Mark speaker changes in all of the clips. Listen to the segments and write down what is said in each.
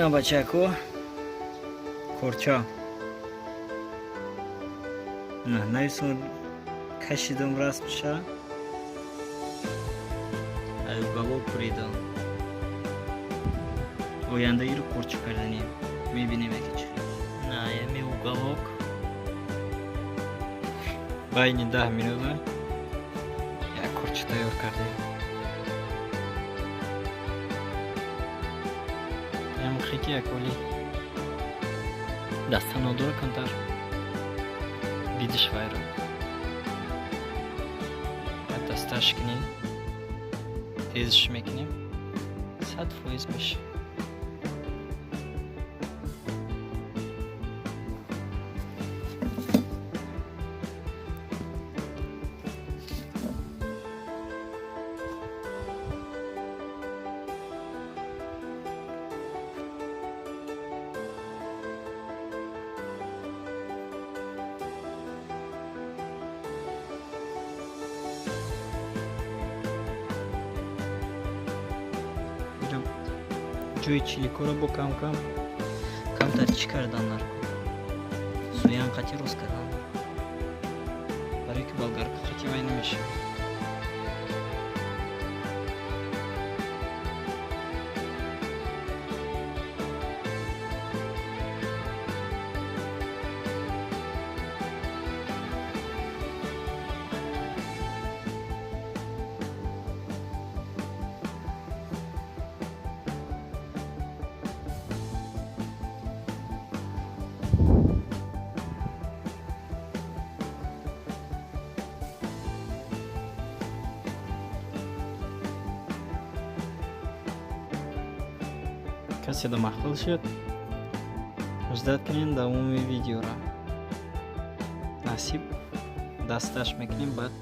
Speaker 1: Ина, бачако, корча нависон кашидам, расмша уголок буридам. Ояндаиро корча карданем, мебинем, яки чӣ. На ями уголок байни 10 минута як корча тайёр кардем. Ямхеки яколи даста надора, камтар бидиш вайро дасташ кунем, тезш мекунем, 100% меша. Ҷои чиликоро бо кам-кам камтар чӣ кардан нарко, суян қати рост кардан, барое ки болгарка қати вай намешавад. Каседа маъқул шуд, ждать кунем давоми видеора. Насиб, дасташ мекунем, баъд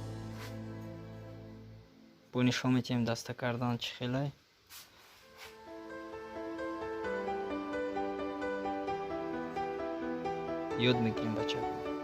Speaker 1: бо нишон метиҳем даста кардан чӣ хелай. Ёд мегирем, бачаҳо.